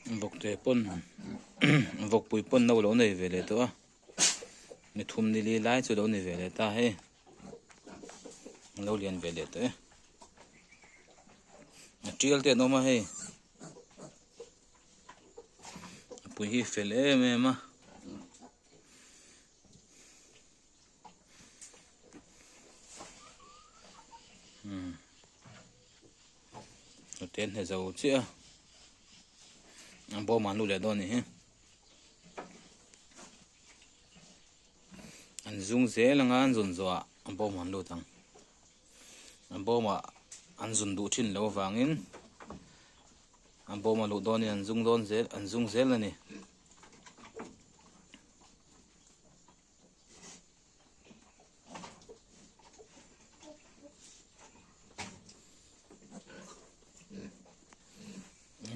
Vawkte pawn vawkpui pawn no lo nei ve leh tawh a ni thum ni li lai chu lo ni ve leh ta hei an lo lian ve leh tawh e a tial te an awm a hei a pui hi fel em em a. Hnute an hne zo chiah a an bawm ah an lut leh dawn a nih hi an zung zel anga an zun zawh ah an bawm ah an lut ang an bawm ah an zun duh thin loh avangin an bawm ah luh dawnin an zung dawn zel an zung zel a ni.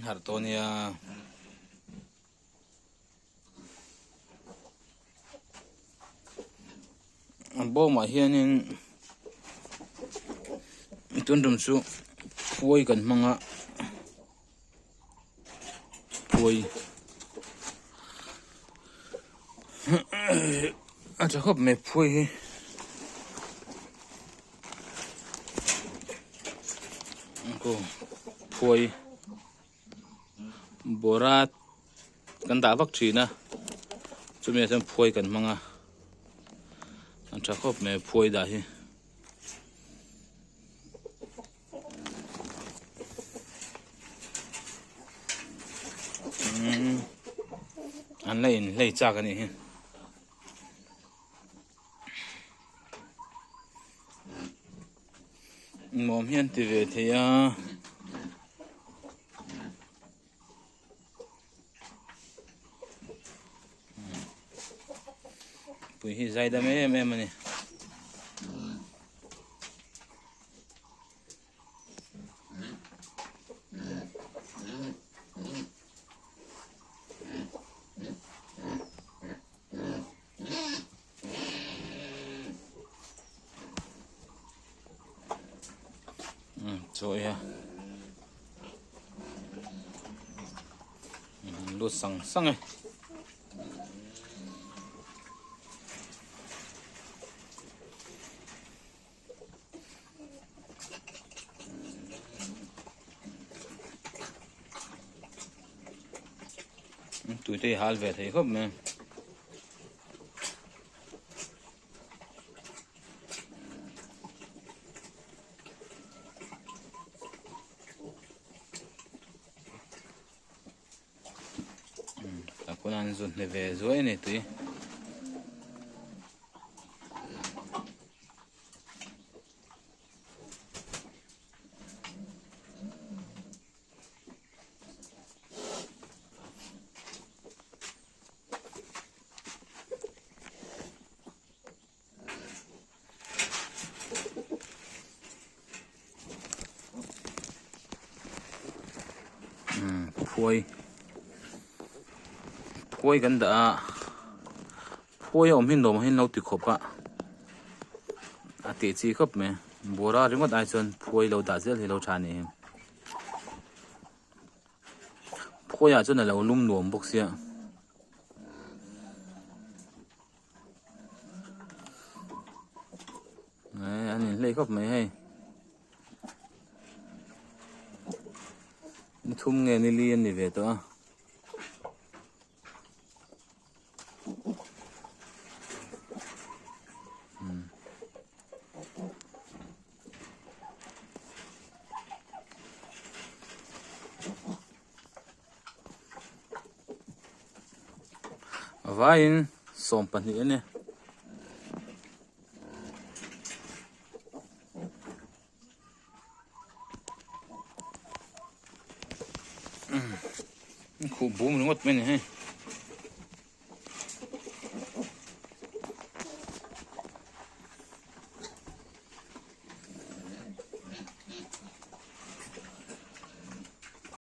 Harh tawh ania a bawmah hianin tun tum chu phuai kan hmang a. Phuai a tha khawp mai phuai hi aw phuai bawra kan dah vak thin a chumi ah chuan phuai kan hmang a a tha khawp mai phuai dah hi. An la inhlei chak a nih hi. Nuam hian ti ve thei a. Pui hi zai dam em em a ni. Chaw ei a lut sang sang e. Tui te hi hal ve thei khawp mai. Tah khuan an zun hne ve zuai a ni tui. Phuai phuai kan dah a phuai a awm hi nuam hian lo ti khawp a a tih chi khawp mai bawra ringawt ai chuan phuai lo dah zel hi lo tha a nih hi phuai ah chuan a lo lum nuam bawk sia. An inhlei khawp mai hei ni thum nge ni li an ni ve tawh a. A vaiin 12 a ni. Khuh bum ringawt mai a ni hei.